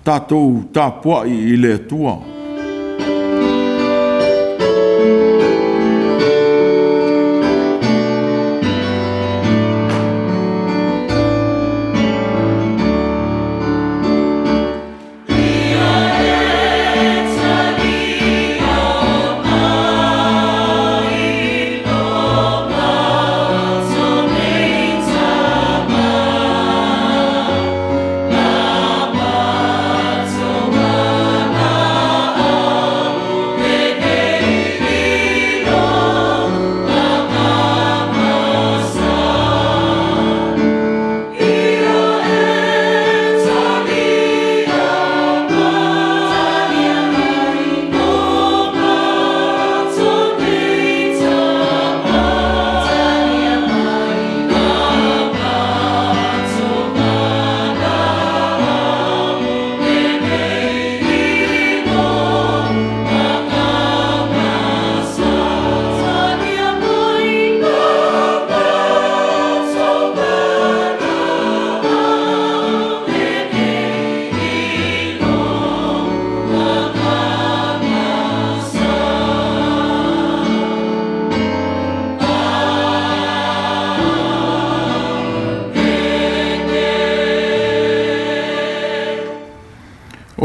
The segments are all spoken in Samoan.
Tatou tapuai i le Atua.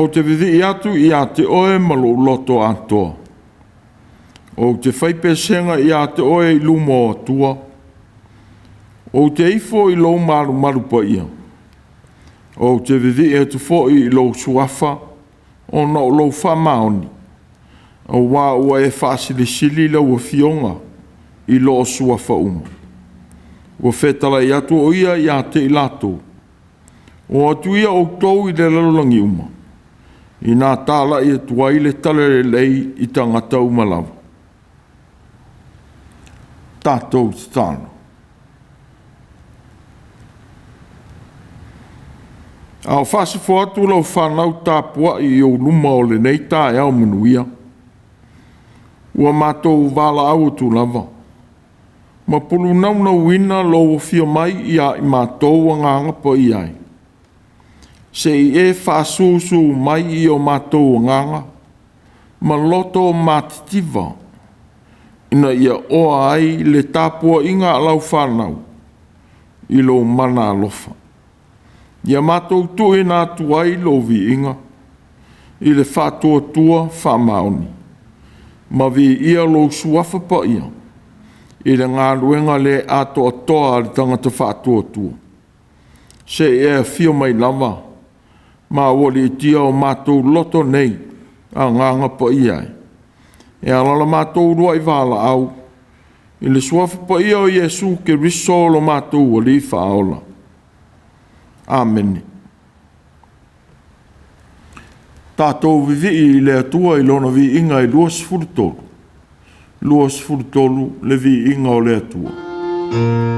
Ou te vivii atu ia te oe ma lou loto atoa. Ou te fai pesega ia te oe i luma o Atua. Ou te ifo i lou malumalu paia. Ou te vivii atu foi i lou suafa ona o lou faamaoni, aua ua e faasilisili lau Afioga i loo suafa uma. Ua fetalai atu o ia ia te i latou, o atu ia outou i le lalolagi uma, ina talai atu ai le talalelei i tagata uma lava. Tatou tatalo. A o faasafua atu lau fanau tapuai i ou luma o lenei taeao manuia, ua matou valaau atu lava, ma pulunaunauina lou afio mai ia i matou agaga paia e, se i e faasusu mai i o matou agaga ma loto matitiva, ina ia oa ai le tapuaiga a lau fanau i lou mana alofa. Ia matou tuuina atu ai lou viiga i le faatuatua faamaoni, ma viia lou suafa paia i le galuega le atoatoa a le tagata faatuatua, se i e afio mai lava ma ualiitia o matou loto nei, Agaga Paia e, e ala la matou uluai valaau i le suafa paia o Iesu Keriso lo matou Alii Faaola. Amene. Tatou vivii i le Atua i Lona viiga e 23, 23 le viiga o le Atua.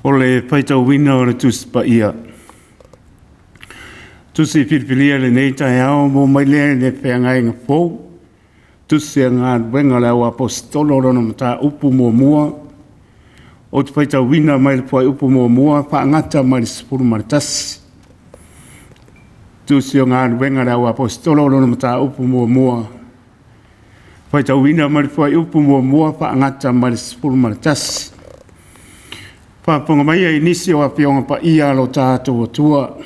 O le faitauina o le Tusi Paia. Tusi filifilia i lenei taeao mo mai lea i le feagaiga fou, Tusi a Galuega a le Au Aposetolo lona mataupu muamua, ou te faitauina mai le fuaiupu 1 faagata mai le 11. Tusi o Galuega a le Au Aposetolo lona mataupu muamua, faitauina mai le fuaiupu 1 faagata mai le 11. Faafofoga maia i nisi o Afioga Paia a lo tatou Atua.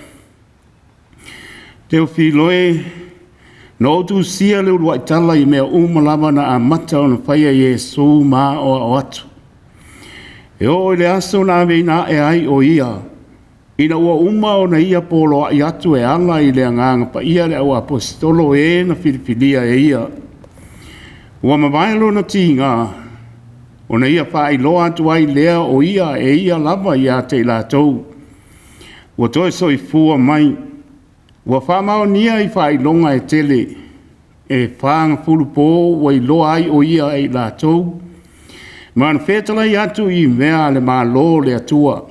Teofilo e, na ou tusia le uluai tala i mea uma lava na amata ona faia e Iesu ma aoao atu, e oo i le aso na aveina ae ai o Ia, ina ua uma ona Ia poloai atu e ala i le Agaga Paia le auaposeitolo o e na filifilia e Ia. Ua mavae lona tiga, ona Ia faailoa atu ai lea o Ia e Ia lava ia te i latou ua toe soifua mai. Ua faamaonia i faailoga e tele, e 40 po ua iloa ai o Ia e i latou, ma na fetalai atu i mea a le Malo o le Atua.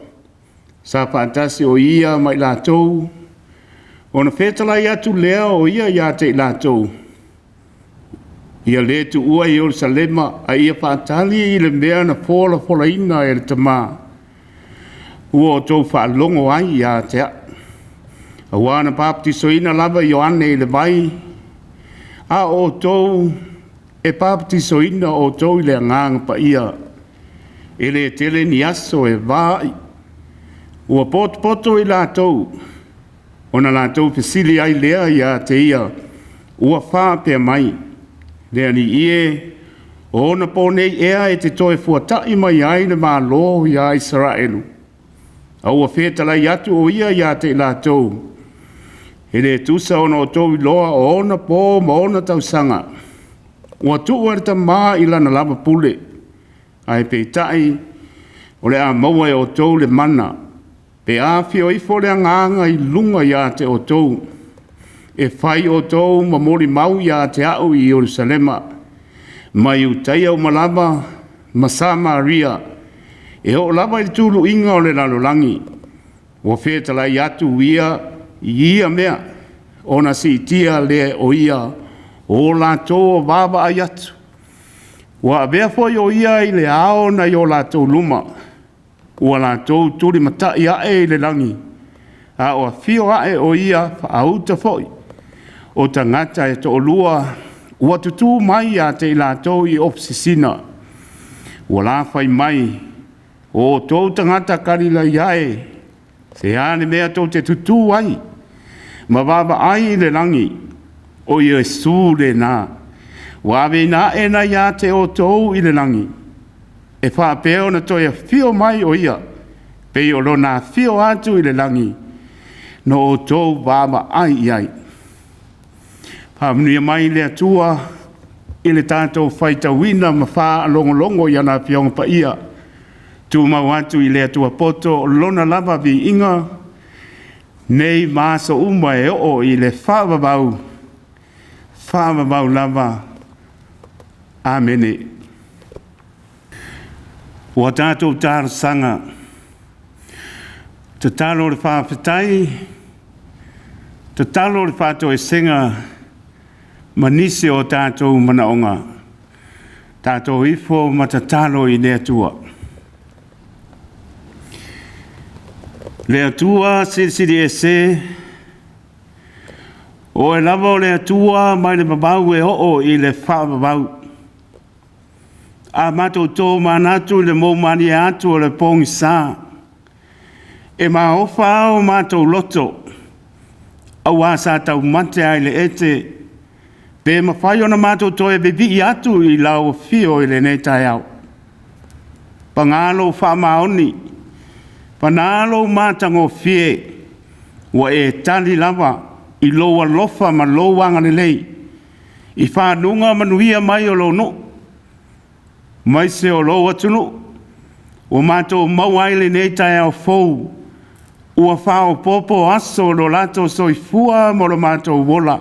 Sa faatasi o Ia ma i latou, ona fetalai atu lea o Ia ia te i latou, ia le tuua Ierusalema, a ia faatali i le mea na folafolaina e le Tama, ua outou faalogo ai ia te a'u. Aua na papatisoina lava e Ioane i le vai, a o outou e papatisoina outou i le Agaga Paia, e le tele ni aso e va ai. Ua potopoto i latou, ona latou fesili ai lea ia te ia, ua faapea mai, “Le Alii e, o ona po nei ea e te toe fuata'i mai ai le Malo ia Isaraelu?” A ua fetalai atu o ia ia te i latou, “E le tusa ona outou iloa o ona po ma ona tausaga, ua tuu e le Tama i lana lava pule, ae peitai o le a maua e outou le mana, pe a afio ifo le Agaga i luga ia te outou, e fai outou ma molimau ia te a'u i Ierusalema, ma Iutaia uma lava ma Samaria, e oo lava i le tuluiga o le lalolagi.” Ua fetalai atu ia i ia mea, ona siitia lea o ia o latou o vaavaai atu. Ua avea foi o ia i le ao nai o latou luma, ua latou tulimata'i ae i le lagi, a o afio ae o ia faauta foi o tagata e toalua ua tutū mai ia te i latou i ofisisina. Ua la fai mai, “O outou tagata Kalilaia e, se a le mea tou te tutū ai ma vaavaai i le lagi? O Iesu lena, ua aveina ae nai ia te outou i le lagi, e faapea ona toe afio mai o ia, pei o lona afio atu i le lagi na outou vaavaai i ai.” Faamanuia mai le Atua i le tatou faitauina ma faalogologo i ana Afioga Paia. Tumau atu i le Atua poto lona lava viiga, nei ma aso uma e oo i le faavavau, faavavau lava. Amene. Ua tatou talosaga, tatalo o le faafetai, tatalo o le faatoesega ma nisi o tatou manaoga. Tatou ifo ma tatalo i le Atua. Le Atua Silisili Ese, o Oe lava o le Atua mai le vavau e oo i le faavavau. A matou tomanatu i le moumalie atu o le pogisa, e maofa a o matou loto, auā sa taumate lava i le ete, pe mafai ona matou toe vivii atu i lau afio i lenei taeao. Paga lou faamaoni, paga lou matagofie, ua e tali lava i lou alofa ma lou agalelei i fanuga manuia mai o lou nuu, aemaise o lou atunuu, ua matou maua ai lenei taeao fou, ua faaopoopo aso o lo latou soifua ma lo matou ola.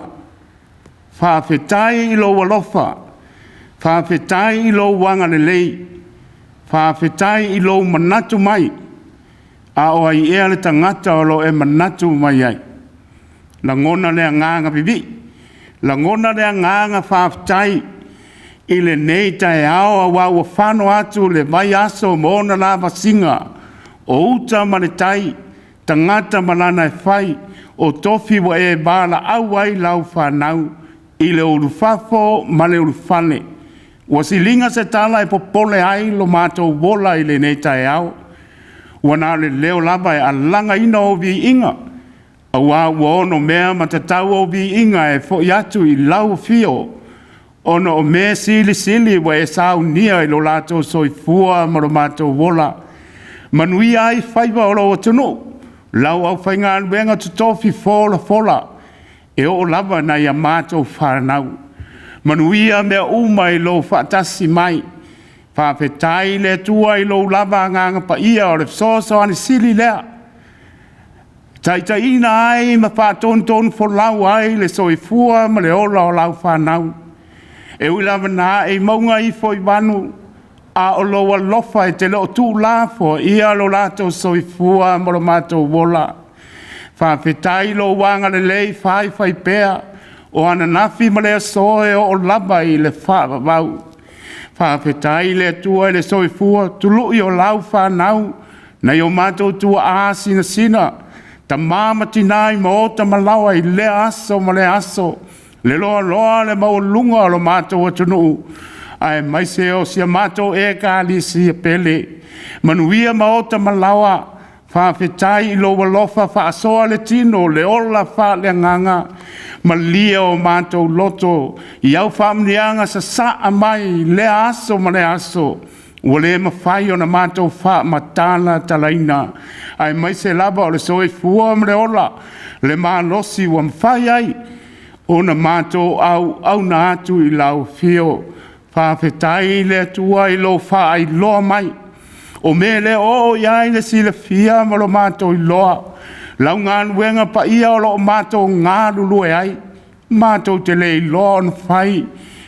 Faafetai i lou alofa, faafetai i lou agalelei, faafetai i lou manatu mai. A o ai ea le tagata o lo o e manatu mai ai? Lagona le agaga vivii, lagona le agaga faafetai i lenei taeao, aua ua fano atu le vaiaso ma ona lavasiga, o uta ma le tai, tagata ma lana e fai, o tofi ua e valaau ai lau fanau i le ulufafo ma le ulufale. Ua siliga se tala e popole ai lo matou ola i lenei taeao. Ua na o le leo lava e alagaina ou viiga, aua ua onomea ma tatau ou viiga e foi atu i lau afio, ona o mea silisili ua e saunia i lo latou soifua ma lo matou ola. Manuia ai faiva o lou atunuu, lau aufaigaluega totofi folafola, e oo lava ina ia matou fanau. Manuia mea uma i lou faatasi mai. Faafetai i le Atua i lou lava Agaga Paia, o le fesoasoani sili lea, e taitaiina ai ma faatonutonufolau ai le soifua ma le ola o lau fanau. E ui lava ina ae i mauga ifo i vanu, a o lou alofa e te le o tuulafoaia lo latou soifua ma lo matou ola. Faafetai i lou agalelei faifaipea, o ananafi ma le aso e oo lava i le faavavau. Faafetai i le Atua i le soifua tului o lau fanau, nai o matou tuaa sinasina, tama ma tina i maota ma laoa i lea aso ma lea aso, le loaloa o le maualuga o lo matou atunuu, aemaise o si a matou Ekalesia pele. Manuia maota ma laoa, faafetai i lou alofa faasoa le tino, le ola faaleagaga. Malie o matou loto i au faamanuiaga sasaa mai i lea aso ma lea aso ua le mafai ona matou faamatalatalaina, aemaise lava o le soifua ma le ola, le malosi ua mafai ai ona matou auauna atu i lau afio. Faafetai i le Atua i lou faailoa mai o mea e le o oo i ai le silafia ma lo matou iloa, lau galuega paia o lo o matou galulue ai, matou te le iloa ona fai,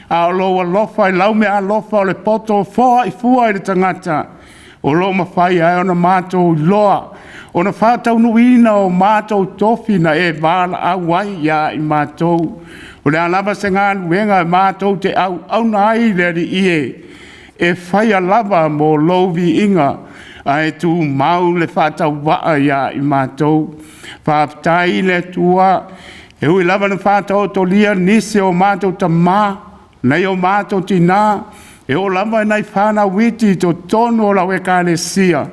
a o lou alofa i lau meaalofa o le poto foai fua i le tagata o lo o mafai ai ona matou iloa ona faataunuuina o matou tofi na e valaau ai ia i matou. O le a lava se galuega matou te auauna ai le Alii e, e faia lava mo lou viiga, ae tumau le faatauvaa ia i matou. Faafetai i le Atua, e ui lava ina faataotolia nisi o matou tama, nai o matou tina, e oo lava i nai fanau iti i totonu o lau Ekalesia,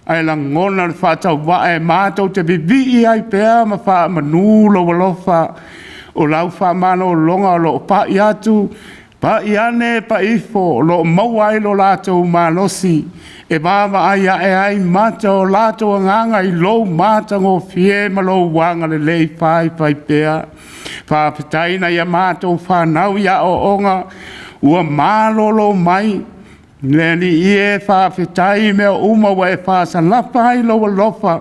ae lagona le faatauvaa e matou te vivii ai pea ma faamanu lou alofa. O lau faamalologa o lo o pai atu, pai ane pai ifo, o lo o maua ai lo latou malosi e vaavaai ae ai mata o latou agaga i lou matagofie ma lou agalelei faifaipea. Faafetai nai a matou fanau i aoaoga ua malolo mai. Le Alii e, faafetai i mea uma ua e faasalafa ai lou alofa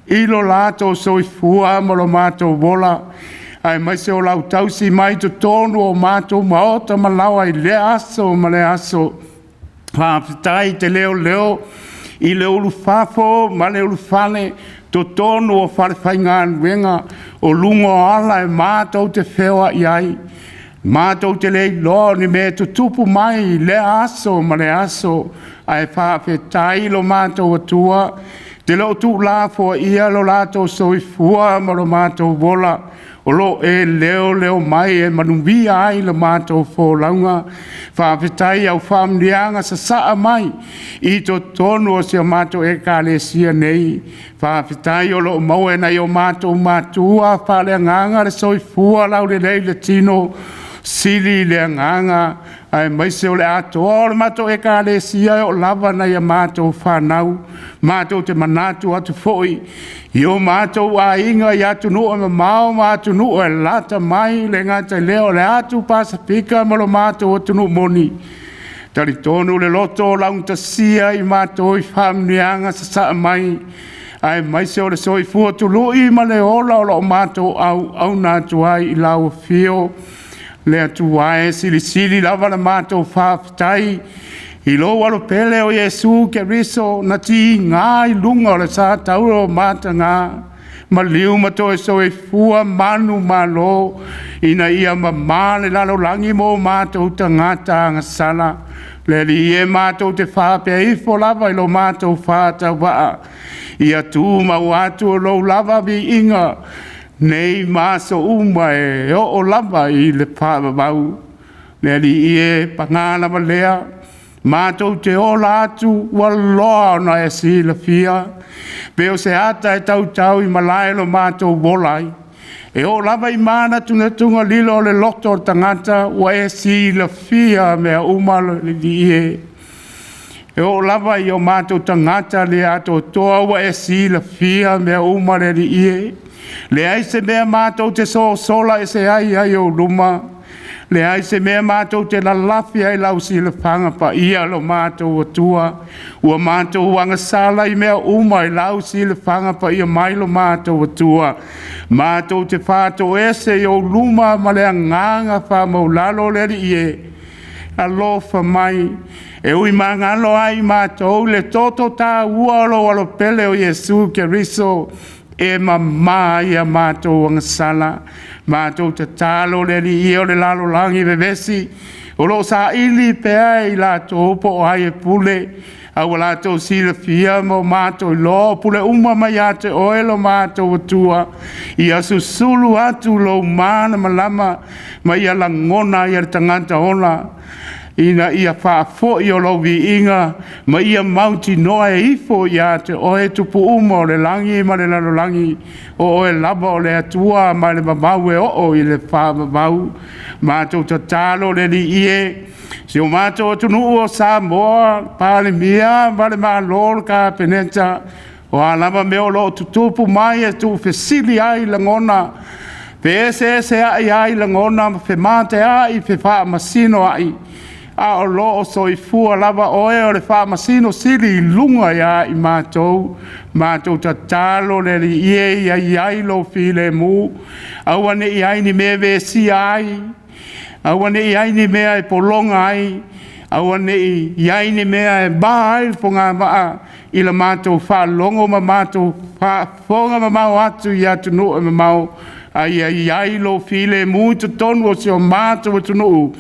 i lo latou soifua ma lo matou ola, aemaise o lau tausi mai i totonu o matou maota ma laoa i lea aso ma lea aso. Faafetai te leoleo i le ulufafo ma le ulufale, totonu o falefaigaluega, o luga o ala e matou te feoai ai. Matou te le iloa o ni mea e tutupu mai i lea aso ma lea aso, ae faafetai i lo matou Atua e te le o tuulafoaia lo latou soifua ma lo matou ola, o lo o e leoleo mai e manuia ai la matou folauga. Faafetai i au faamanuiaga sasaa mai i totonu o si a matou Ekalesia nei. Faafetai o lo o maua e nai o matou matua faaleagaga le soifua laulelei i le tino, sili le agaga aemaise o le atoa o le matou Ekalesia e oo lava i nai a matou fanau. Matou te manatu atu foi i o matou aiga i atunuu e mamao ma atunuu e lalata mai, e le gata i lea o le atu Pasefika ma lo matou atunuu moni. E talitonu le loto o laugatasia i matou i faamanuiaga sasaa mai, aemaise o le soifua tului ma le ola o lo o matou auauna atu ai i lau afio. Le Atua e, silisili lava la matou faafetai. I lou alo pele o Iesu Keriso na tiga i luga o le satauro o mataga, maliu ma toe soifua manumalo, ina ia mamā le lalolagi mo o matou tagata agasala. Le Alii e, matou te faapea ifo lava i lo matou faatauvaa, ia tumau atu o lou lava viiga nei ma aso uma e oo lava i le faavavau. Le Alii e, paga lava lea, matou te ola atu ua loa ona e silafia, pe o se ata e tautau i malae lo matou ola ai. E oo lava i manatunatuga lilo o le loto o le tagata, ua e silafia mea uma le Alii e. E oo lava i o matou tagata le atoatoa ua e silafia mea uma le Alii e. Leai se mea matou te sosola ese ai ai ou luma, leai se mea matou te lalafi ai lau silafaga paia lo matou Atua, ua matou agasala i mea uma i lau silafaga paia mai lo matou Atua, matou te faatoese i ou luma ma le agaga faamaualalo le Alii e. Alofa mai, e ui magalo ai i matou le toto taua o lou Alo pele o Iesu Keriso e mama ai a matou agasala. Matou tatalo le Alii e o le lalolagi vevesi, o lo o saili pea e i latou po o ai e pule, a ua latou silafia ma o matou iloa o pule uma mai ia te Oe lo matou Atua, ia susulu atu lou malamalama ma ia lagona ai e le tagata ola, ina ia faafoi o lou viiga ma ia mautinoa e ifo ia te Oe tupu uma o le lagi ma le lalolagi, o Oe lava o le Atua mai le vavau e oo i le faavavau. Matou tatalo le Alii e, si o matou atunuu o Samoa, Palemia ma le Malo, le Kapeneta, o a lava mea o lo o tutupu mai e tuufesili ai lagona, feeseeseai ai lagona ma femateai fefaamasinoai, a o lo o soifua lava Oe o le Faamasino Sili i luga ia i matou. Matou tatalo le Alii e, ia i ai lou filemu, aua ne i i ai ni mea e vesia ai, aua ne i i ai ni mea e pologa ai, aua ne i i ai ni mea e ma ai le fogavaa i la matou faalogo ma matou faafofoga mamao atu i atunuu e mamao, a ia i ai lou filemu i totonu o si o matou atunuu,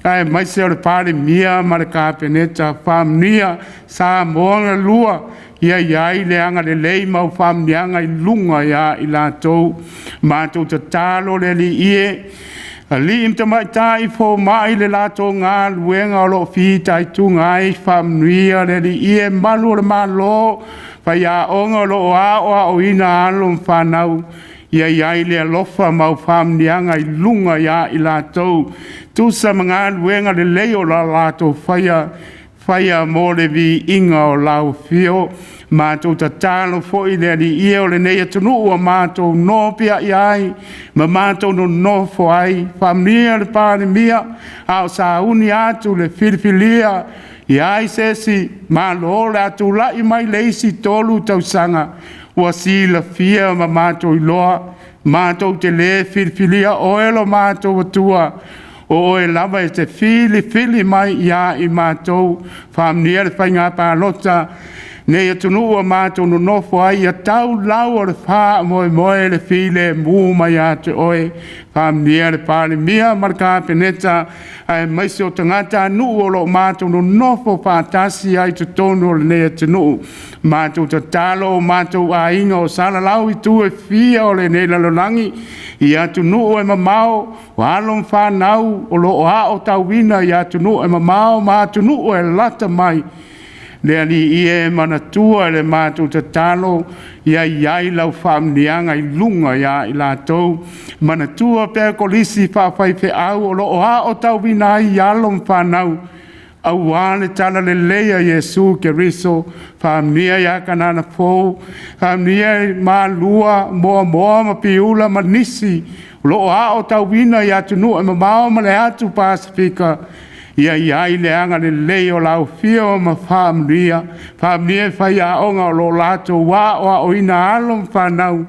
aemaise o le Palemia ma le Kapeneta. Faamanuia Samoa na lua, ia i ai le agalelei ma au faamanuiaga i luga ia i latou. Matou tatalo le Alii e, alii ma tamaitai fomai i le latou galuega o lo o fitaituga ai, faamanuia le Alii e, malu o le Malo, faiaoga o lo o aoaoina alo ma fanau, ia i ai le alofa ma au faamanuiaga i luga ia i latou, tusa ma galuega lelei o lo o latou faia, faia mo le viiga o lau afio. Matou tatalo foi le Alii e, o lenei atunuu ua matou nopiai ai ma matou nonofo ai, faamanuia le Palemia a o sauni atu le filifilia. I ai se isi Malo o le a tulai mai le isi 3 tausaga, ua silafia ma matou iloa, matou te le filifilia oe lo matou Atua, o oe lava e te filifili mai ia i matou. Faamanuia le faiga palota nei atunuu ua matou nonofo ai, ia tau lau o le faamoemoe le filemu mai ia te oe. Faamanuia le Palemia ma le Kapeneta aemaise o tagatanuu o lo o matou nonofo faatasi ai i totonu o lenei atunuu. Matou tatalo o matou aiga o salalau i itu e fia o lenei lalolagi i atunuu e mamao, o alo ma fanau o lo o aotauina i atunuu e mamao ma atunuu e lalata mai. Le Alii e, manatua le matou tatalo, ia i ai lau faamanuiaga i luga ia i latou. Manatua pea kolisi faafaifeau o lo o aotauina ai alo ma fanau aua le talalelei a Iesu Keriso. Faamanuia ia Kanana Fou, faamanuia i Malua, Moamoa ma Piula ma nisi o lo o aotauina i atunuu e mamao ma le atu Pasefika. Ia i ai le agalelei o lau afio ma faamanuia. Faamanuia i faiaoga o lo o latou aoaoina alo ma fanau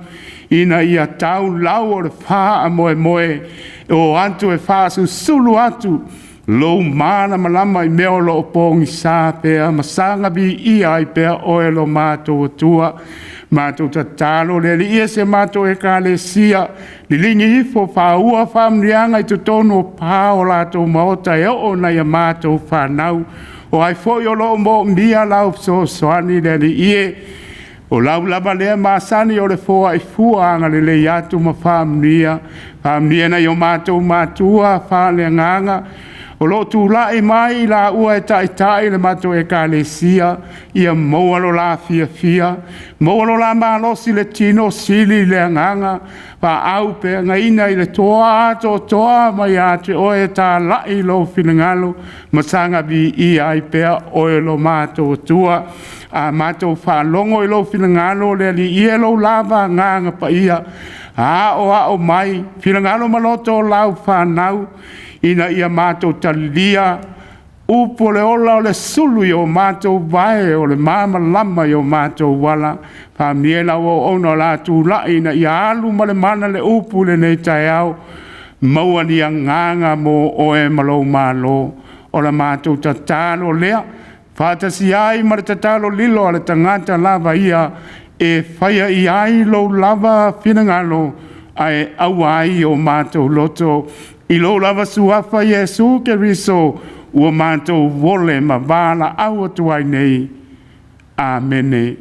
ina ia tau lau o le faamoemoe e o atu e faasusulu atu lou malamalama i mea o lo o pogisa pea ma saga viia ai pea oe lo matou Atua. Matou tatalo le Alii e si a matou Ekalesia, liligi ifo faaua faamanuiaga i totonu o pa o latou maota e oo i nai a matou fanau. O ai foi o lo o moomia lau fesoasoani le Alii e, o lau lava lea masani o le foai fua agalelei atu ma faamanuia. Faamanuia i nai o matou matua faaleagaga o lo o tulai mai i laua e taitai le matou Ekalesia, ia maua lo la fiafia, maua lo la malosi i le tino, sili le agaga faaauupegaina i le toa atoatoa mai ia te oe e talai lou finagalo ma saga viia ai pea oe lo matou Atua. A matou faalogo i lou finagalo le Alii e, lou lava Agaga Paia, aoao mai finagalo ma loto o lau fanau ina ia matou talia upu o le ola, o le sulu i o matou vae, o le malamalama i o matou ala. Faamanuia i lau auauna o le a tulai ina ia alu ma le mana le upu i lenei taeao, maua ni agaga mo oe ma lou Malo. O le matou tatalo lea faatasi ai ma le tatalo lilo a le tagata lava ia e faia i ai lou lava finagalo ae aua ai o matou loto. I lou lava Suafa Iesu Keriso ua matou vole ma valaau atu ai nei. Amene.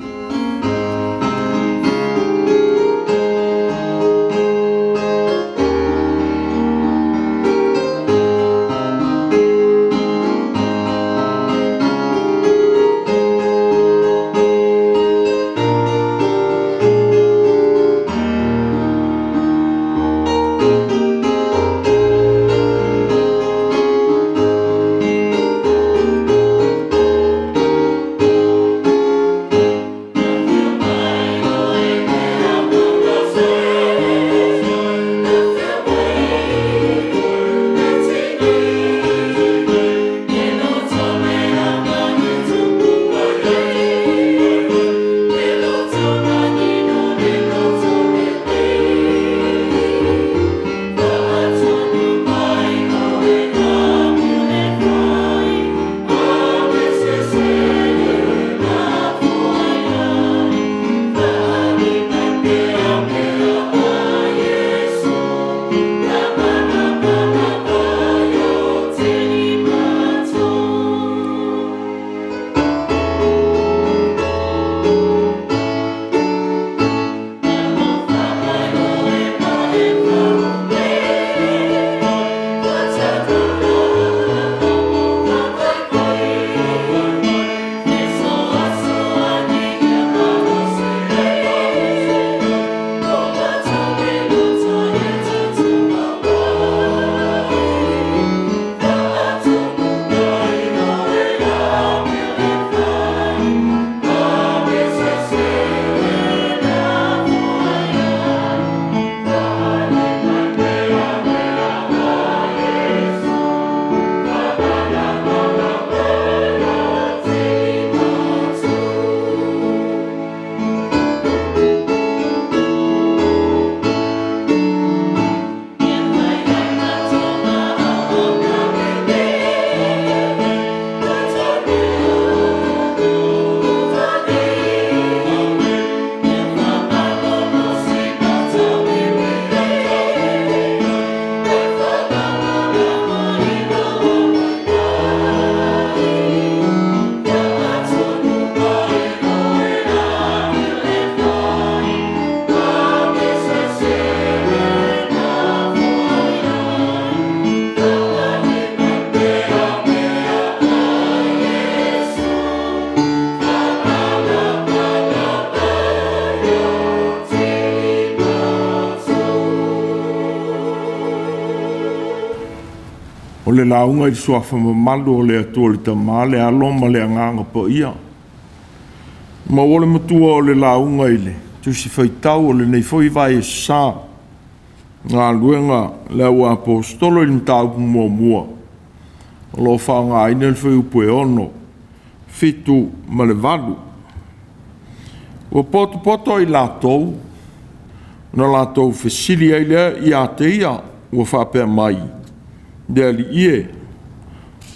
O le lauga i le suafa mamalu o le Atua le Tama, le Alo ma le Agaga Paia. Maua le matua o le lauga i le Tusi Faitau o lenei foi Vaiaso Sa, Galuega a le Au Aposetolo i le mataupu muamua, o lo o faaaogaina le fuaiupu e 6, 7 ma le 8. Ua potopoto i latou ona latou fesili ai lea ia te ia ua faapea mai, “Le Alii e,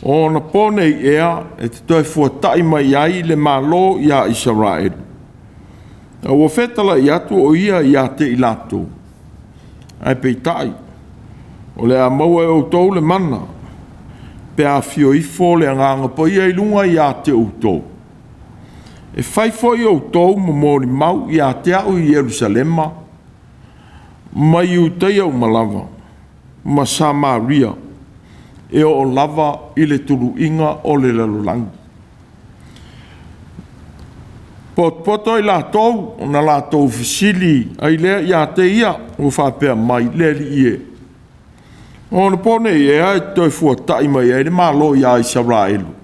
O onapo nei ea e te toe fuata'i mai ai le Malo iā Isaraelu? A ua fetala'i atu o ia ia te i latou, ae peitai, o le a maua e outou le mana, pe a afio ifo le Agaga Paia i luga ia te outou. E fai foi outou ma molimau ia te a'u i Ierusalema ma Iutaia uma lava, ma Samaria, e oo lava i le tuluiga o le lalolagi. Potopoto i latou ona latou fesili ai lea ia te ia ua faapea mai, “Le Alii e, o onapo nei ea e te toe fuata'i mai ai le Malo iā Isaraelu?”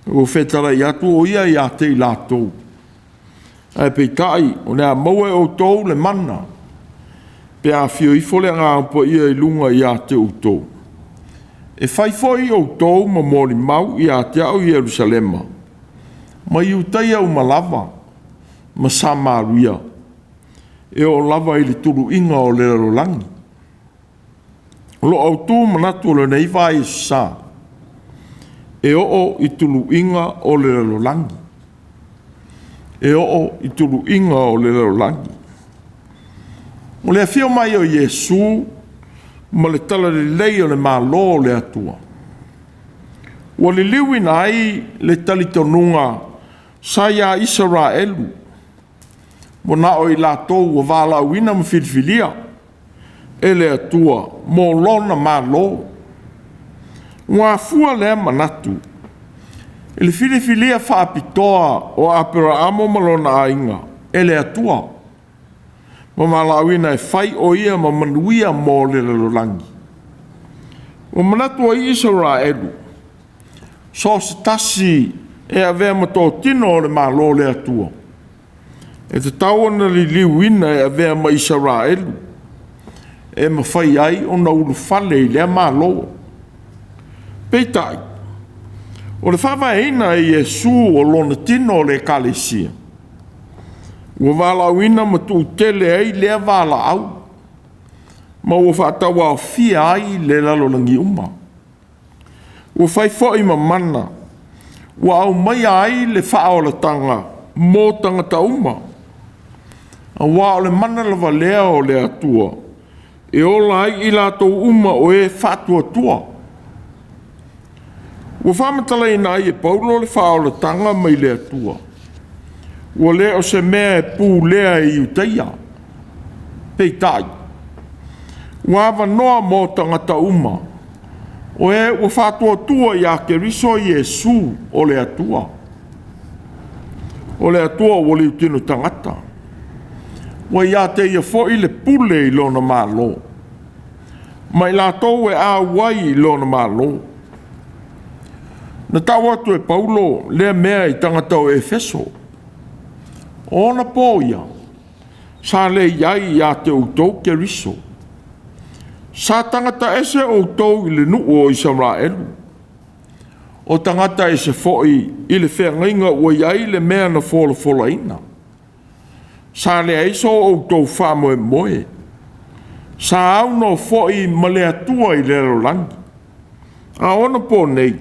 Ua fetala'i atu o ia ia te i latou, ae peitai, o le a maua e outou le mana, pe a afio ifo le Agaga Paia i luga ia te outou. E fai foi outou ma molimau ia te a'u i Ierusalema, ma Iutaia uma lava, ma Samaria, e oo lava i le tuluiga o le lalolagi. O lo'u autu manatu o lenei vaiaso sa, e oo i tuluiga o le lalolagi. E oo i tuluiga o le lalolagi. O le afio mai o Iesu ma le talalelei o le Malo o le Atua, ua liliuina ai le talitonuga sa ia Isaraelu, ua na o i latou ua valaauina ma filifilia e le Atua mo lona Malo. Ua afua lea manatu i le filifilia faapitoa o Aperaamo ma lona aiga e le Atua, ma valaauina e fai o ia ma manuia mo le lalolagi. Ua manatu ai Isaraelu, so o se tasi e avea ma totino o le Malo o le Atua, e tatau ona liliuina e avea ma Isaraelu, e mafai ai ona ulufale i lea Malo. Peitai, o le faavaeina e Iesu o lona tino o le Ekalesia, ua valaauina ma tuutele ai lea valaau, ma ua faatauaofia ai le lalolagi uma. Ua fai foi ma mana ua aumaia ai le faaolataga mo tagata uma, aua o le mana lava lea o le Atua e ola ai i latou uma o e faatuatua. Ua faamatalaina ai e Paulo le faaolataga mai le Atua, ua le o se mea e pulea e Iutaia, peitai, ua avanoa mo tagata uma o e ua faatuatua ia Keriso Iesu o le Atua. O le Atua ua liutino tagata, ua ia te Ia foi le pule i lona Malo, ma i latou e auai i lona Malo. Na tau atu e Paulo lea mea i tagata o Efeso. O ona po ia, sa le i ai ia te outou Keriso. Sa tagata ese outou i le nuu o Isaraelu, o tagata ese foi i le feagaiga ua i ai le mea na folafolaina. Sa leai so outou faamoemoe, sa aunoa foi ma le Atua i le lalolagi. A o onapo nei,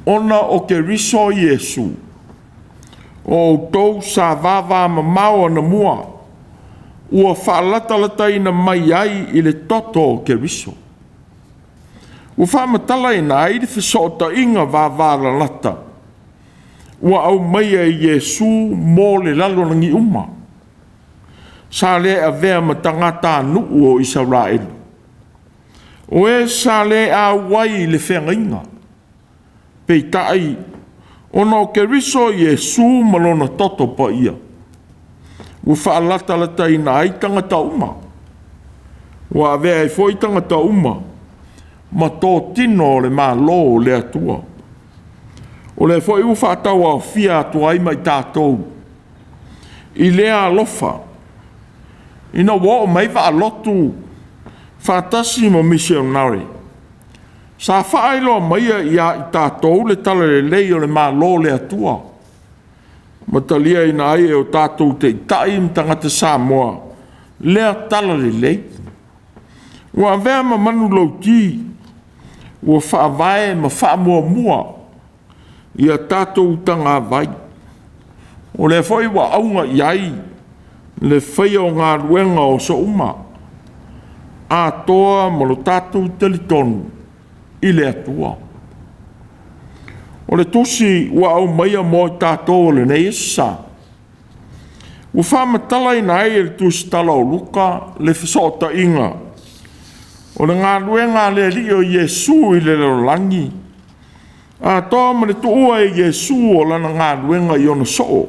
ona o Keriso Iesu, o outou sa vavamamao anamua, ua faalatalataina mai ai i le toto o Keriso. Ua faamatalaina ai le fesootaiga vavalalata ua aumaia e Iesu mo le lalolagi uma. Sa le avea ma tagatanuu o Isaraelu, o e sa le auai i le feagaiga, peitai, ona o Keriso Iesu ma lona toto paia, ua faalatalataina ai tagata uma, ua avea ai foi tagata uma ma totino o le Malo o le Atua. O lea foi ua faatauaofia atu ai ma i tatou i lea alofa, ina ua oo mai vaalotu faatasi ma misionare, sa faailoa maia ia i tatou le talalelei o le Malo o le Atua, ma taliaina ai e o tatou taitai ma tagata Samoa lea talalelei. Ua avea ma manulauti, ua faavae ma faamuamua ia tatou utagavai. O lea foi ua auga i ai le faia o galuega o aso uma, atoa ma lo tatou talitonu i le Atua. O le tusi ua aumaia mo i tatou o lenei aso sa, ua faamatalaina ai e le tusitala o Luka le fesootaiga o le galuega a le Alii o Iesu i le lalolagi, atoa ma le tuua e Iesu o lana galuega i ona soo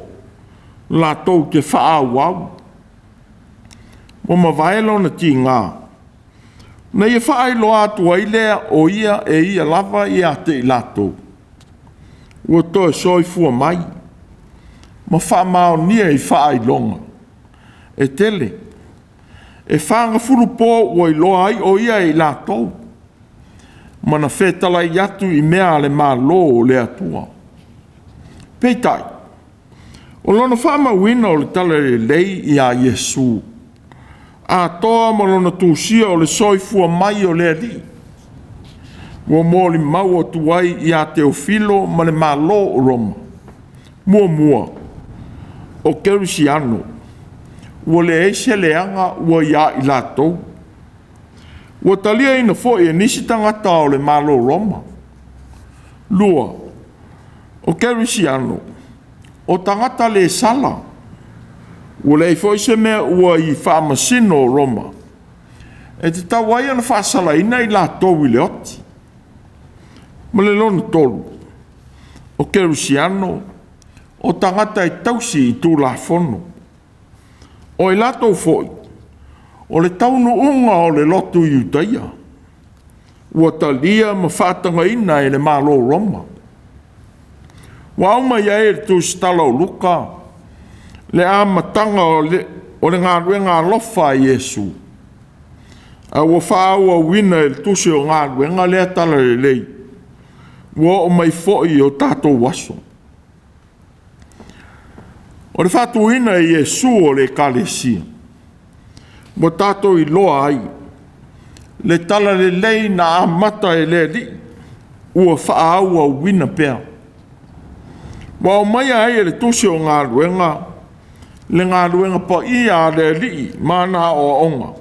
latou te faaauau. Ua mavae lona tiga, na ia faailoa atu ai lea o ia e ia lava ia te i latou ua toe soifua mai ma faamaonia i faailoga e tele, e 40 po ua iloa ai o ia e i latou, ma na fetalai atu i mea a le Malo o le Atua. Peitai, o lona faamauina o le Talalelei ia Iesu, atoa ma lona tusia o le soifua mai o le Alii, ua molimau atu ai ia Teofilo ma le Malo o Roma. Muamua, o Kerisiano ua leai se leaga ua ia i latou. Ua taliaina foi e nisi tagata o le Malo o Roma. Lua, o Kerisiano o tagata le sala, ua leai foi se mea ua i faamasino o Roma e tatau ai ona faasalaina i latou i le oti. Ma le lona tolu, o Kerisiano o tagata e tausi i Tulafono. O i latou foi o le taunuuga o le lotu Iutaia, ua talia ma faatagaina e le Malo o Roma. Ua aumai ai e le tusitala o Luka le amataga o le galuega alofa a Iesu, a ua faaauauina e le tusi o Galuega lea Talalelei, ua oo mai foi i o tatou aso. O le faatuina e Iesu o le Ekalesia, ua tatou iloa ai le Talalelei na amata e le Alii ua faaauauina pea. Ua aumaia ai e le tusi o Galuega le galuega paia a le Alii ma ana aoaoga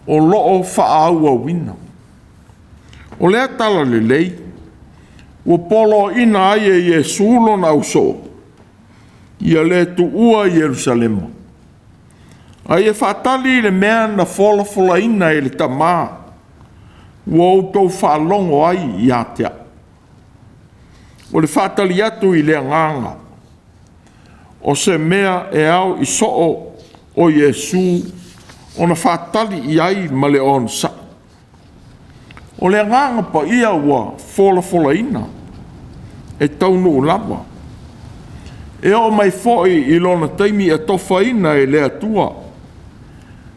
o lo o faaauauina. O lea Talalelei ua poloaiina ai e Iesu lona ausoo, ia le tuua Ierusalema, a ia faatali i le mea na folafolaina e le Tama, ua outou faalogo ai ia te au. O le faatali atu i le Agaga, o se mea e ao i soo o Iesu ona faatali i ai ma le onosai. O le Agaga Paia ua folafolaina e taunuu lava, e oo mai foi i lona taimi atofaina e le Atua.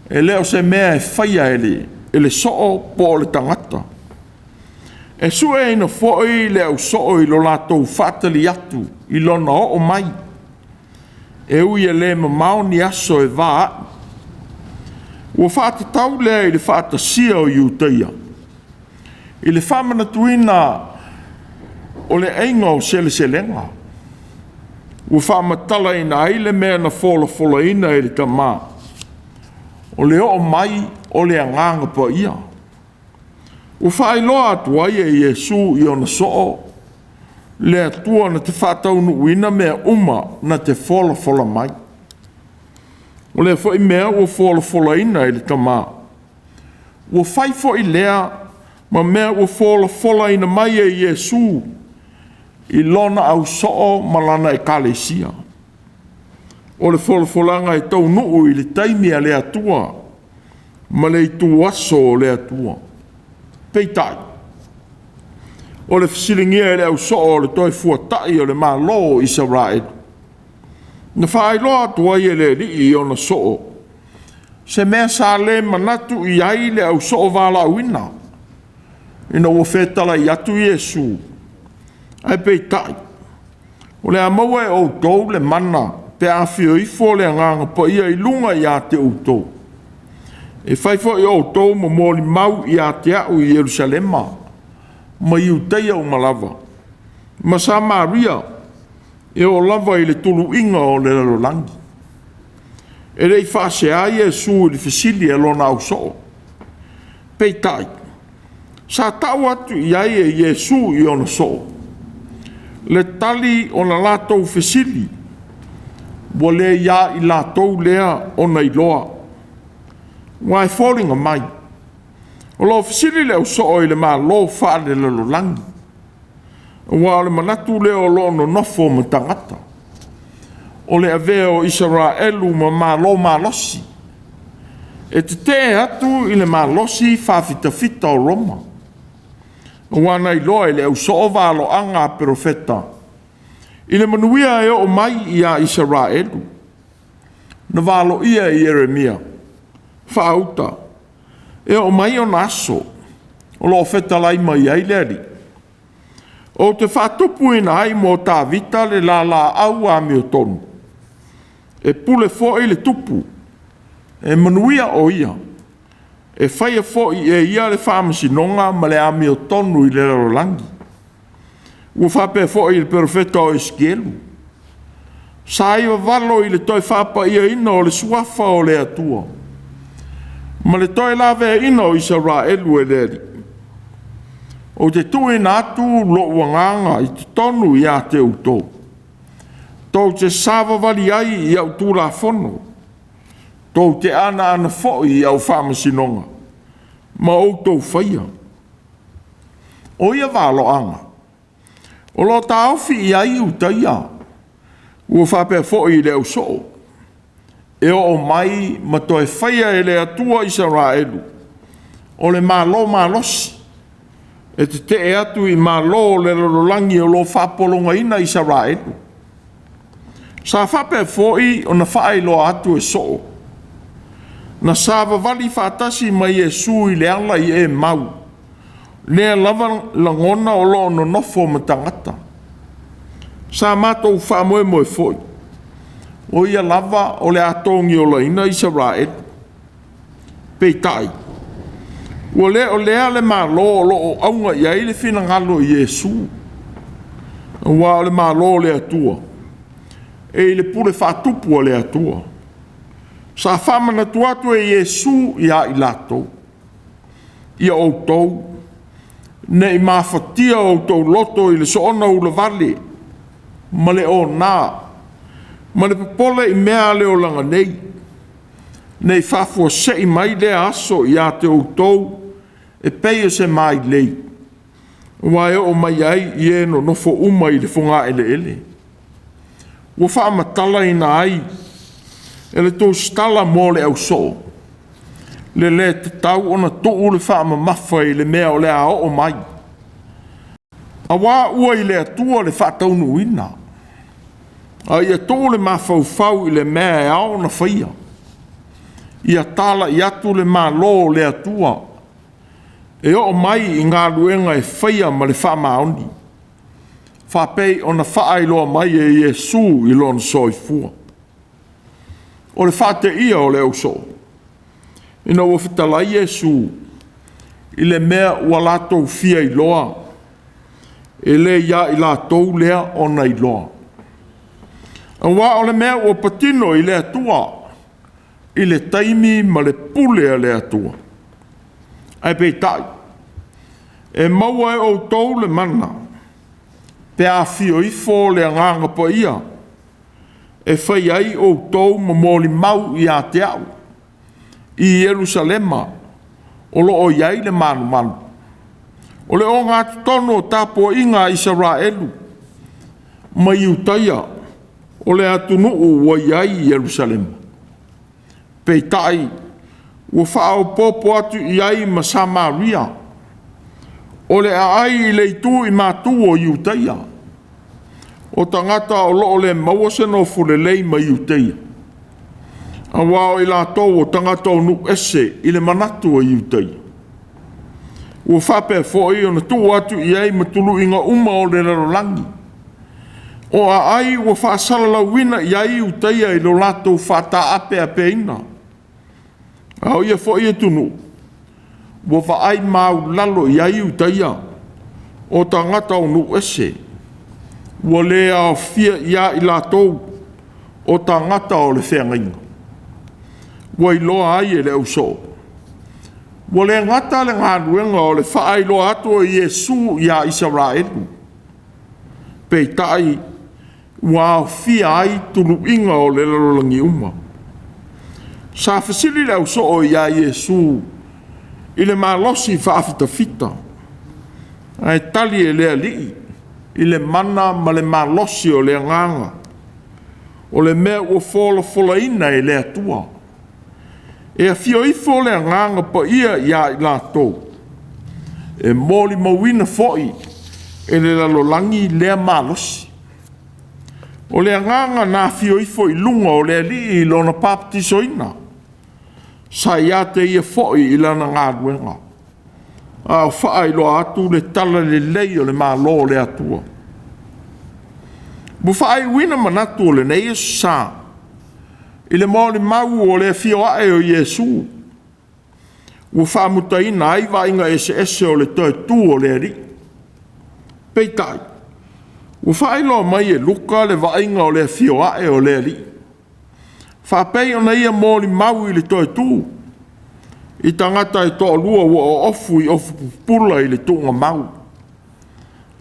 E le o se mea e faia e le soo po o le tagata. E sueina foi le au soo i lo latou faatali atu i lona oo mai, e ui e le mamao ni aso e va ai. Ua faatatau lea i le faatasia o Iutaia, i le faamanatuina o le aiga o seleselega, ua faamatalaina ai le mea na folafolaina e le Tama, o le oo mai o le Agaga Paia. Ua faailoa atu ai e Iesu i ona soo le Atua na te faataunuuina mea uma na te folafola mai. O lea foi mea ua folafolaina e le Tama, ua fai foi lea ma mea ua folafolaina mai e Iesu i lona ausoo ma lana ekalesia. O le folafolaga e taunuu i le taimi a le Atua ma le ituaso o le Atua. Peitai, o le fesiligia e le ausoo o le toe fuatai o le Malo o Isaraelu, na faailoa atu ai e le Alii i ona soo se mea sa le manatu i ai le ausoo valaauina, ina ua fetalai atu Iesu, ae peitai, o le a maua e outou le mana pe a afio ifo le Agaga Paia i luga ia te outou. E fai foi o outou ma molimau ia te au i Ierusalema, ma Iutaia uma lava, ma Samaria, e oo lava i le tuluiga o le lalolagi. E le i faasea Iesu i le fesili a lona ausoo. Peitai, sa tau atu i ai e Iesu i ona soo le tali o la latou fesili, ua le ia i latou lea ona iloa. Aua e foliga mai, o lo o fesili le ausoo i le malo faale-lalolagi, aua o le manatu lea o lo o nonofo ma tagata, o le avea o Isaraelu ma malo malosi, e tetee atu i le malosi faafitafita o Roma. Aua na iloa e le ausoo valoaga a perofeta i le manuia e oo mai ia Isaraelu, na valoia e Ieremia, faauta, e oo mai ona aso o lo o fetalai mai ai le Alii, ou te faatupuina ai mo Tavita le lalaau amiotonu, e pule foi le tupu, e manuia o ia, e faia foi e ia le faamasinoga ma le amiotonu i le lalolagi. Ua faapea foi le perofeta o Esikielu, sa ia vavalo i le toe faapaiaina o le suafa o le Atua, ma le toe laveaiina o Isaraelu e le Alii. Ou te tuuina atu lou agaga i totonu ia te outou, tou te savavali ai i au tulafono, tou te anaana foi i au faamasinoga, ma outou faia. O ia valoaga, o lo o taofi i ai Iutaia, ua faapea foi i le ausoo, e oo mai ma toe faia e le Atua Isaraelu o le Malo malosi, e tetee atu i malo o le lalolagi o lo o faapologaina Isaraelu. Sa faapea foi ona faailoa atu e soo, na savavali faatasi ma Iesu i le ala i Emau, lea lava lagona o lo o nonofo ma tagata. Sa matou faamoemoe foi, o ia lava o le a togiolaina Isaraelu. Peitai, ua le o lea le Malo o lo o auga i ai le finagalo o Iesu, aua o le Malo o le Atua, e i le pule faatupu a le Atua. Sa faamanatu atu e Iesu ia i latou, ia outou ne i mafatia outou loto i le soona ulavale ma le ona ma le popole i mea a le olaga nei, ne i faafuasei mai lea aso ia te outou e pei o se mailei, aua e oo mai ai i e nonofo uma i le fogaeleele. Ua faamatalaina ai e le tusitala mo le ausoo, le le tatau ona tuu le faamamafa i le mea o le a oo mai, aua ua i le Atua le faataunuuina, a ia tuu le mafaufau i le mea e ao ona faia. Ia talai atu le Malo o le Atua e oo mai i galuega e faia ma le faamaoni, faapei ona faailoa mai e Iesu i lona soifua. O le faateia o le ausoo, ina ua fetalai Iesu i le mea ua latou fia iloa, e le ia i latou lea ona iloa. Aua o le mea ua patino i le Atua, i le taimi ma le pule a le Atua. Ae peitai, e maua e outou le mana, pe a afio ifo le Agaga Paia, e fai ai outou ma molimau ia te au, i Ierusalema o lo o i ai le malumalu, o le ogatotonu o tapuaiga a Isaraelu ma Iutaia, o le atunuu ua i ai Ierusalema. Peitai, ua faaopoopo atu i ai ma Samaria, o le aai i le itu i matu o Iutaia, o tagata o lo o le maua se nofo lelei ma Iutaia, aua o i latou o tagata o nuu ese i le manatu o Iutaia. Ua faapea foi ona tuu atu i ai ma tuluiga uma o le lalolagi, o aai ua faasalalauina i ai Iutaia i lo latou faataapeapeina. A o ia foi atunuu, ua vaai maualalo i ai Iutaia o tagata o nuu ese, ua le aofia ia i latou o tagata o le feagaiga. Ua iloa ai e le ausoo, ua le gata le galuega o le faailoa atu o Iesu ia Isaraelu, peitai ua aofia ai tuluiga o le lalolagi uma. Sa fesili le ausoo ia Iesu i le malosi faafitafita, ae tali e le Alii i le mana ma le malosi o le Agaga, o le mea ua folafolaina e le Atua. E afio ifo le Agaga Paia ia i latou, e molimauina foi e le lalolagi lea malosi. O le Agaga na afio ifo i luga o le Alii i lona papatisoina, sa ia te Ia foi i lana galuega, a o faailoa atu le talalelei o le Malo o le Atua. Ua faaiuina manatu o lenei Aso Sa i le molimau o le afio ae o Iesu, ua faamutaina ai vaaiga eseese o le toe tu o le Alii. Peitai, ua faailoa mai e Luka le vaaiga o le afio ae o le Alii, faapei ona ia molimau i le toe tu i tagata e toalua ua oofu i ofu pupula i le tuugamau.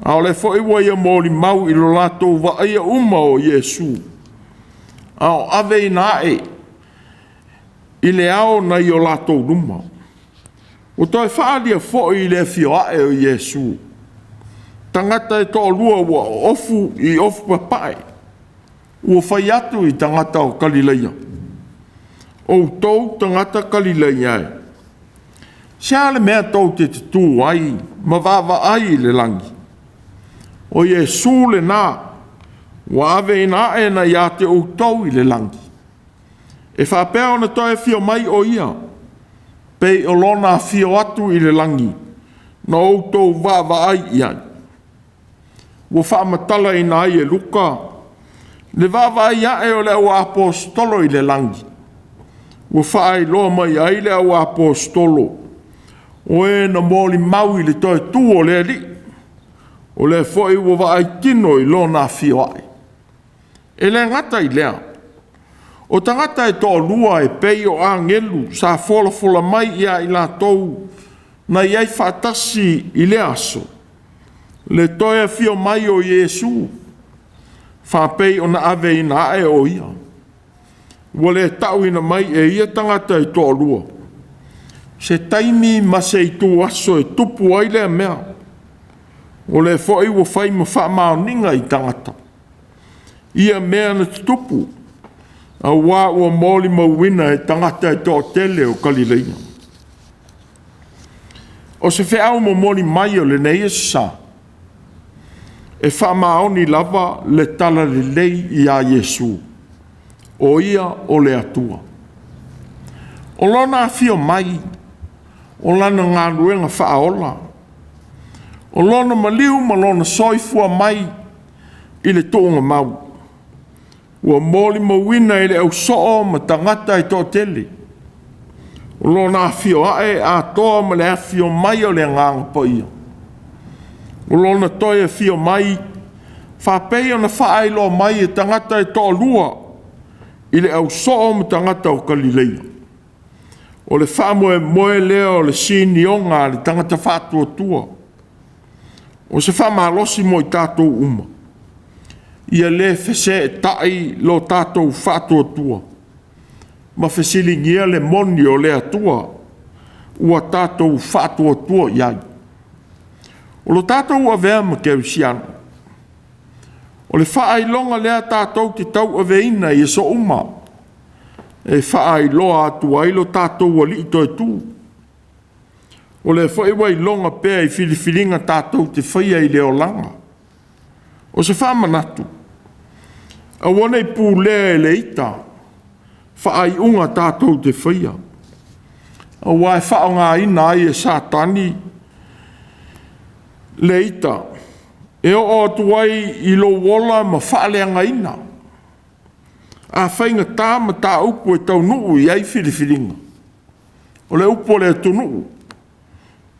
A o lea foi ua ia molimau i lo latou vaaia uma o Iesu, a o aveina ae i le ao nai o latou luma. Ua toe faaalia foi i le afio ae o Iesu, tagata e toalua ua oofu i ofu papae, ua fai atu i tagata o Kalileia, “Outou tagata Kalileia e, se a le mea tou te tutū ai ma vaavaai i le lagi? O Iesu lena ua aveina ae nai ia te outou i le lagi, e faapea ona toe afio mai o Ia, pei o lona afio atu i le lagi na outou vaavaai i ai.” Ua faamatalaina ai e Luka le vaavaai ae o le auaposeitolo i le lagi, ua faailoa mai ai le auaposeitolo o e na molimau i le toe tu o le Alii, o lea foi ua vaai tino i lona afio ae. E le gata i lea, o tagata e toalua e pei o agelu sa folafola mai ia i latou na i ai faatasi i lea aso, le toe afio mai o Iesu, faapei ona aveina ae o Ia. Ua le tauina mai e ia tagata e toalua se taimi ma se ituaso e tupu ai lea mea. O lea foi ua fai ma faamaoniga i tagata ia mea na tutupu, auā ua molimauina e tagata e toatele o Kalileia. O se feau momoli mai o lenei Aso Sa, e faamaoni lava le talalelei ia Iesu, o Ia o le Atua. O lona afio mai, o lana galuega faaola, o lona maliu ma lona soifua mai i le tuugamau, ua molimauina e le ausoo ma tagata e toatele. O lona afio ae atoa ma le afio mai o le Agaga Paia, o lona toe afio mai faapei ona faailoa mai e tagata e toalua i le ausoo ma tagata o Kalileia. O le faamoemoe lea o le sinioga a le tagata faatuatua. O se faamalosi mo i tatou uma, ia le feseetai lo tatou faatuatua ma fesiligia le moni o le Atua ua tatou faatuatua i ai. O lo tatou avea ma kerisiano, o le faailoga lea tatou te tauaveina i aso uma, e faailoa atu ai lo tatou Alii toe tu. O lea foi ua iloga pea i filifiliga tatou te faia i le olaga. O se faamanatu, aua ne i pulea e le ita faaiuga tatou te faia, aua e faaaogaina ai e Satani le ita e oo atu ai i lou ola ma faaleagaina. A faigata mataupu e taunuu i ai filifiliga, o le upu a le atunuu,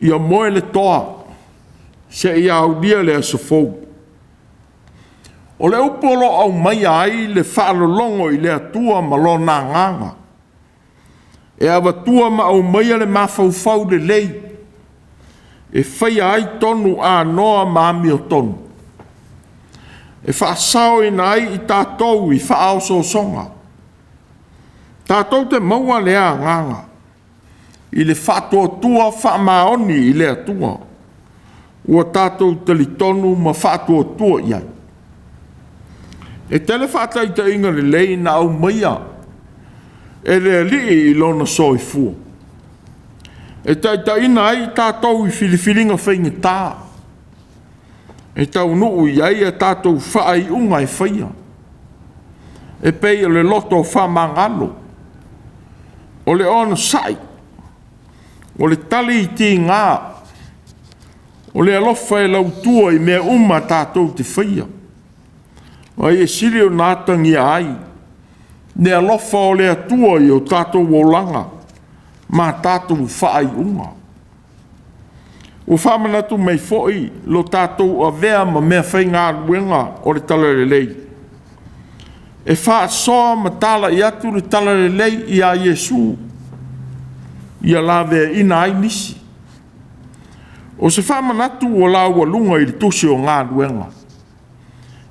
ia moe le toa, seia aulia le aso fou. O le upu o lo o aumaia ai le faalologo i le Atua ma Lona Agaga, e avatua ma aumaia le mafaufau lelei, e faia ai tonu anoa ma amiotonu, e faasaoina ai i tatou i faaosoosoga. Tatou te maua lea agaga i le faatuatua faamaoni i le Atua, ua tatou talitonu ma faatuatua i ai. E tele faataitaiga lelei na aumaia e le Alii i lona soifua, e taitaiina ai i tatou i filifiliga faigata, e taunuu i ai a tatou faaiuga e faia, e pei o le loto faamagalo, o le onosai, o le tali i tiga, o le alofa e lautua i mea uma tatou te faia. Ai e sili ona atagia ai le alofa o le Atua i o tatou olaga ma tatou faaiuga. Ua faamanatu mai foi lo tatou avea ma meafaigaluega o le Talalelei, e faasoa ma talai atu le Talalelei ia Iesu, ia laveaina ai nisi. O se faamanatu ua laualuga i le tusi o Galuega,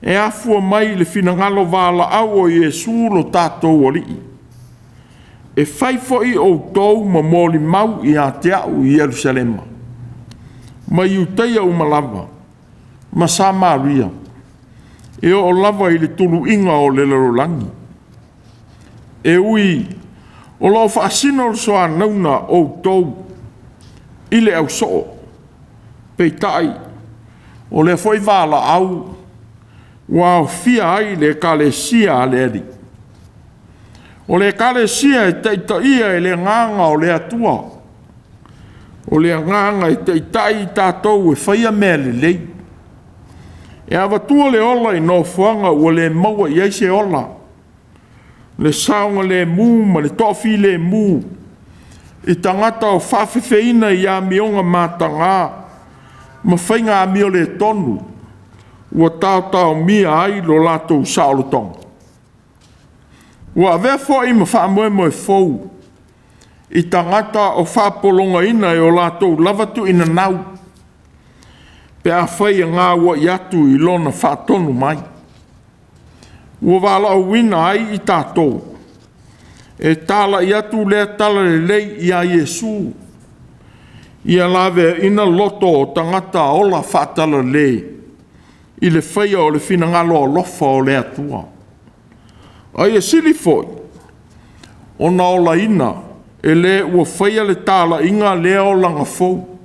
e afua mai i le finagalo valaau o Iesu lo tatou Alii, e fai foi outou ma molimau ia te au i Ierusalema, ma Iutaia uma lava, ma Samaria, e oo lava i le tuluiga o le lalolagi. E ui o lo o faasino le soanauna o outou i le ausoo, peitai o lea foi valaau ua aofia ai le Ekalesia a le Alii. O le Ekalesia e taitaia e le Agaga o le Atua, o le Agaga e taitai i tatou e faia mea lelei, e avatua le ola i nofoaga ua le maua i ai se ola, le saogalemu ma le toafilemu i tagata o faafefeina i amioga mataga ma faiga amioletonu ua taotaomia ai lo latou saolotoga. Ua avea foi ma faamoemoe fou i tagata o faapologaina e o latou lava tuuinanau, pe afai e gauai atu i lona faatonu mai. Ua valaauina ai i tatou e talai atu lea talalelei ia Iesu, ia laveaina loto o tagata ola faatalale i le faia o le finagalo alofa o le Atua. A ia sili foi ona olaina e le ua faia le talaiga lea olaga fou,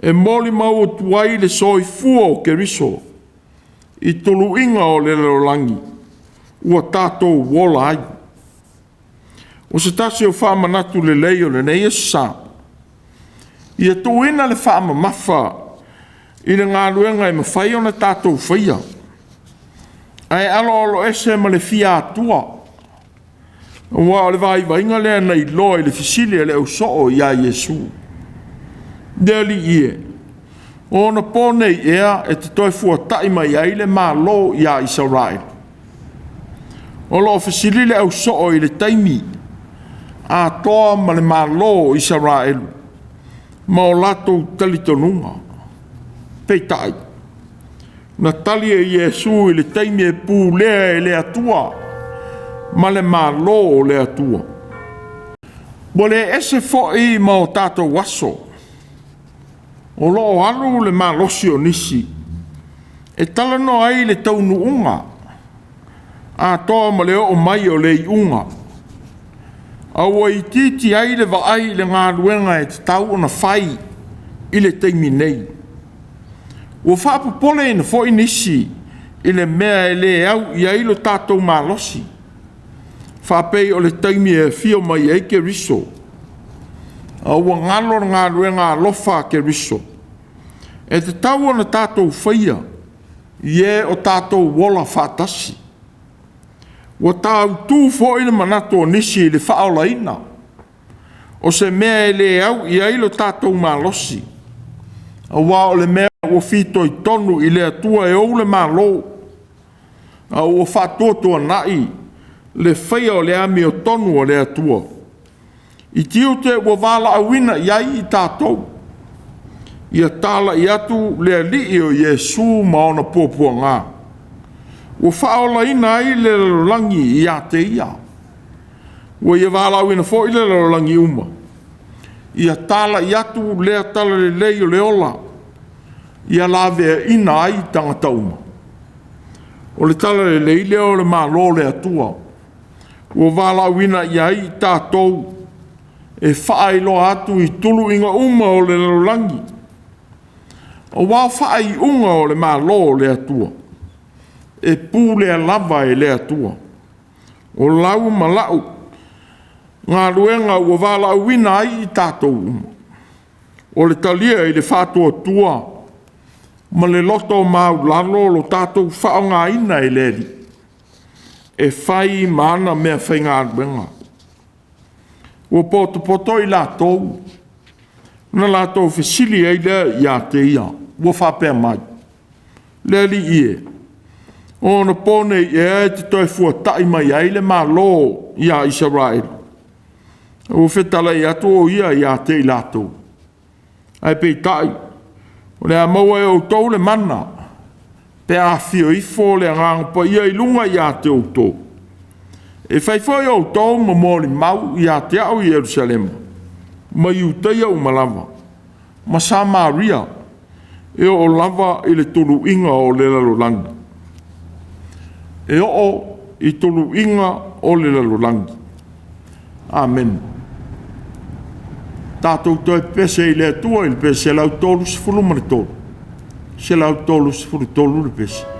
e molimau atu ai le soifua o Keriso i tuluiga o le lalolagi ua tatou ola ai. O se tasi o faamanatu lelei o lenei Aso Sa, ia tuuina le faamamafa i le galuega e mafai ona tatou faia, ae aloaloese ma le fia atua, aua o le vaivaiga lea na iloa i le fesili a le ausoo ia Iesu. Le Alii e, o onapo nei ea e te toe fuatai mai ai le Malo ia Isaraelu? O lo o fesili le ausoo i le taimi atoa ma le Malo o Isaraelu ma o latou talitonuga. Peitai, na tali e Iesu i le taimi e pulea e le Atua ma le Malo o le Atua. Ua le ese foi ma o tatou aso, o lo o alu le malosi o nisi e talanoa ai le taunuuga atoa ma le oo mai o le iuga, a ua itiiti ai le vaai i le galuega e tatau ona fai i le taimi nei. Ua faapopoleina foi nisi i le mea e le au i ai lo tatou malosi, faapei o le taimi e afio mai ai Keriso, a ua galo le galuega alofa a Keriso, e tatau ona tatou faia i e o tatou ola faatasi. Ua tāutu foi le manatu o nisi i le faaolaina, o se mea e le au i ai lo tatou malosi, aua o le mea ua fitoitonu i le Atua e ou le Malo, a ua faatuatuanai le faia o le amiotonu a le Atua i tiute ua valaauina i ai i tatou, ia talai atu le Alii o Iesu ma ona puapuaga, ua faaolaina ai le lalolagi ia te Ia. Ua Ia valaauina foi le lalolagi uma, ia talai atu lea talalelei o le ola, ia laveaina ai tagata uma. O le talalelei lea o le Malo o le Atua, ua valaauina i ai i tatou e faailoa atu i tuluiga uma o le lalolagi, aua o faaiuga o le Malo o le Atua, e pulea lava e le Atua. O lau ma lau galuega ua valaauina ai i tatou uma, o le talia i le faatuatua ma le loto maualalo lo tatou faaaogaina e le Alii, e fai ma ana meafaigaluega. Ua potopoto i latou, ona latou fesili ai lea ia te ia, ua faapea mai, “Le Alii e, o onapo nei ea e te toe fuatai mai ai le Malo ia Isaraelu?” Ua fetalai atu o ia ia te i latou, “Ae peitai, o le a maua e outou le mana pe a afio ifo le Agaga Paia i luga ia te outou. E fai foi outou ma molimau ia te au i Yerusalema, ma Iutaia uma lava, ma Samaria, e oo lava i le tuluiga o le lalolagi.” E oo i tuluiga o le lalolagi. Amene. Tatou toe pepese i le Atua i le pese 133, 133 le pese.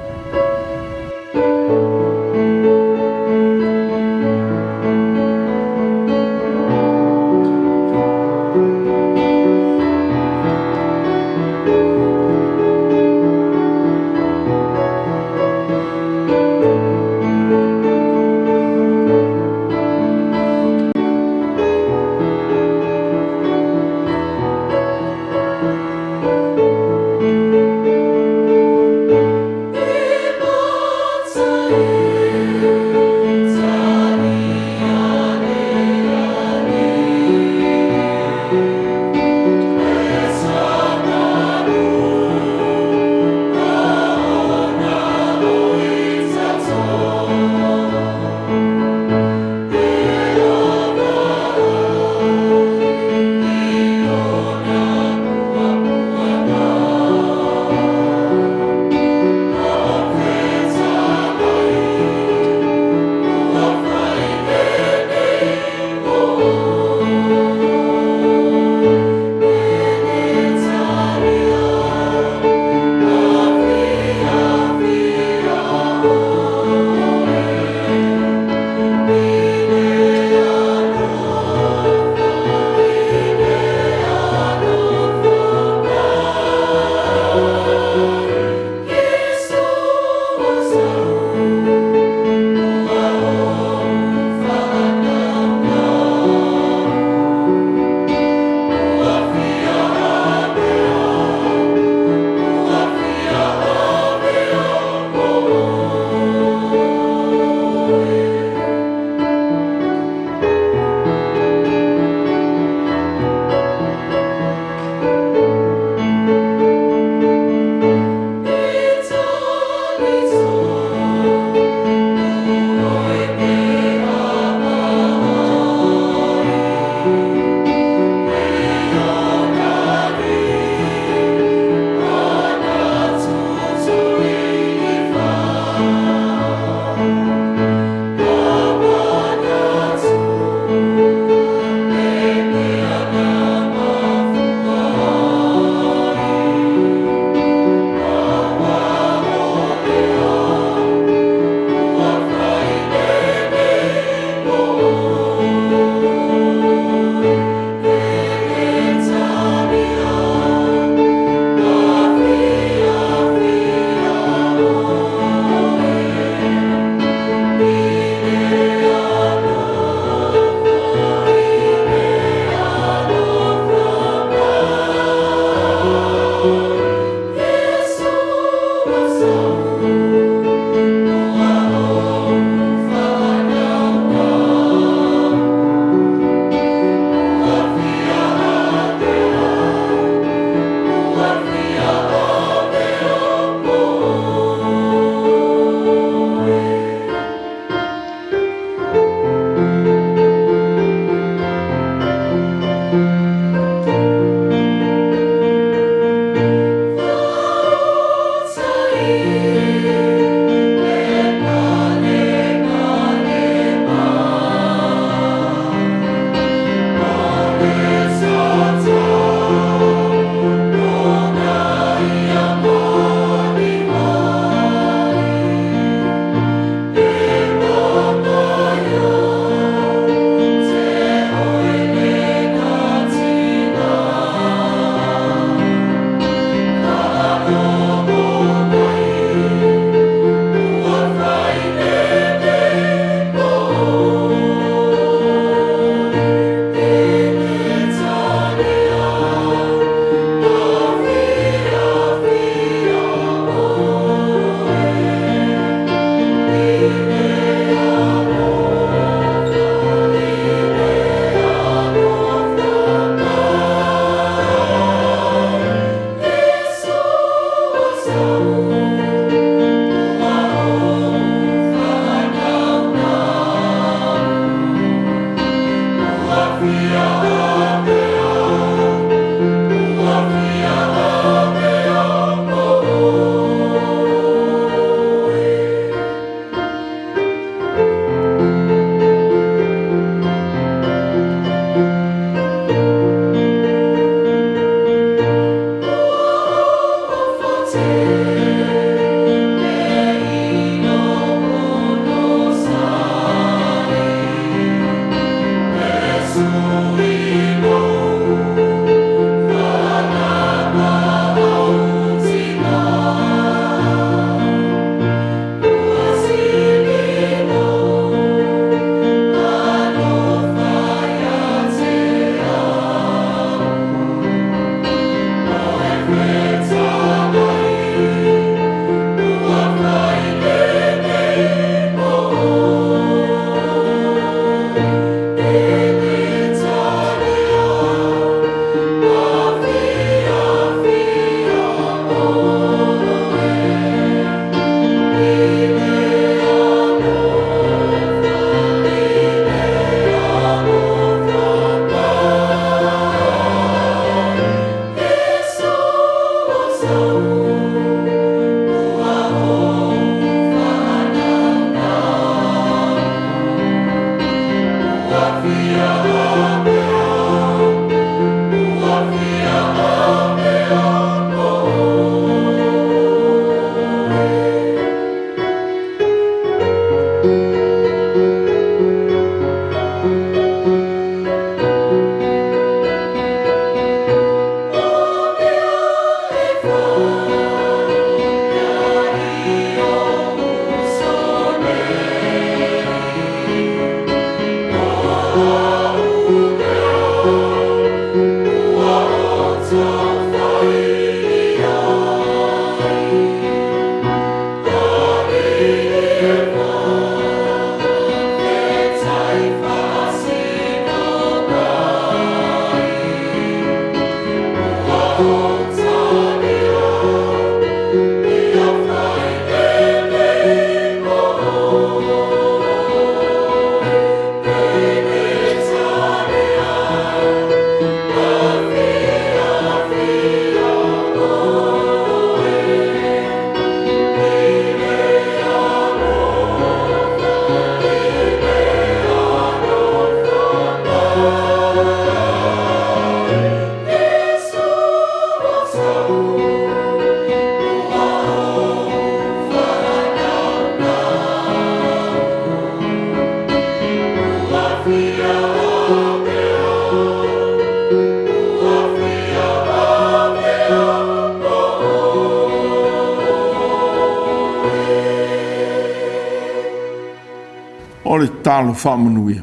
O le tatalo faamanuia.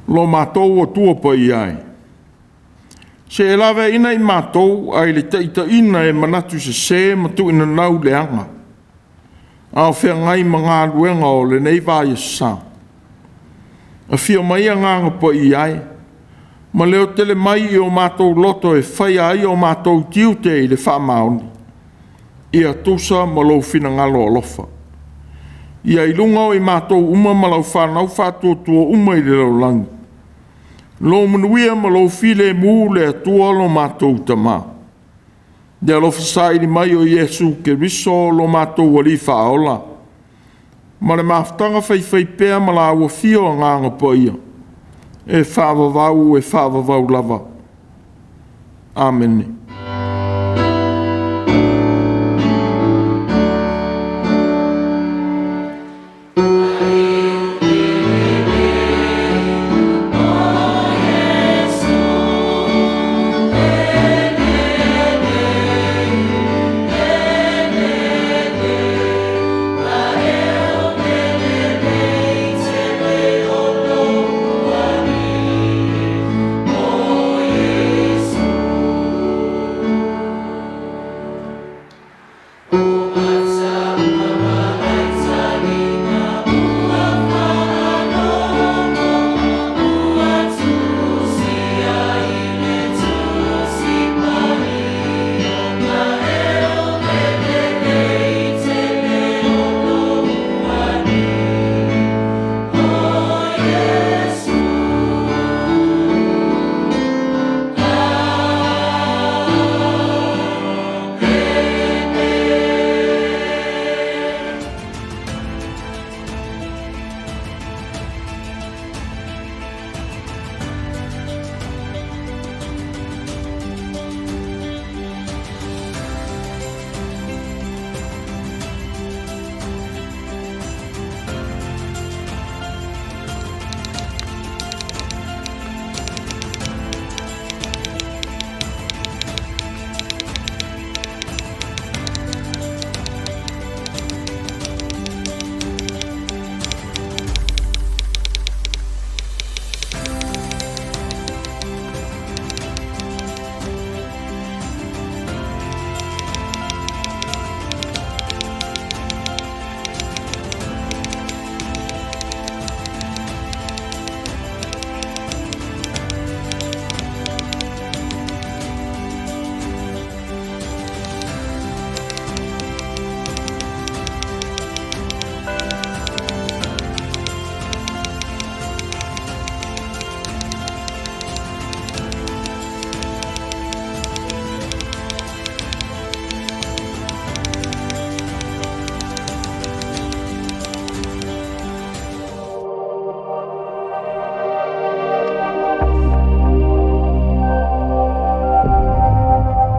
Lo matou Atua Paia e, se e laveaiina i matou ai le taitaiina e manatu sese ma tuuinanau leaga, a o feagai ma galuega o lenei vaiaso sa. Afio mai Agaga Paia e, ma leotele mai i o matou loto e faia ai o matou tiute i le faamaoni, ia tusa ma lou finagalo alofa. Ia i luga o i matou uma ma lau fanau faatuatua uma i le lalolagi, lou manuia ma lou filemu le Atua lo matou Tama. Ia alofa saili mai o Iesu Keriso lo matou Alii Faaola, ma le mafutaga faifaipea ma laua Afio Agaga Paia, e faavavau e faavavau lava. Amene.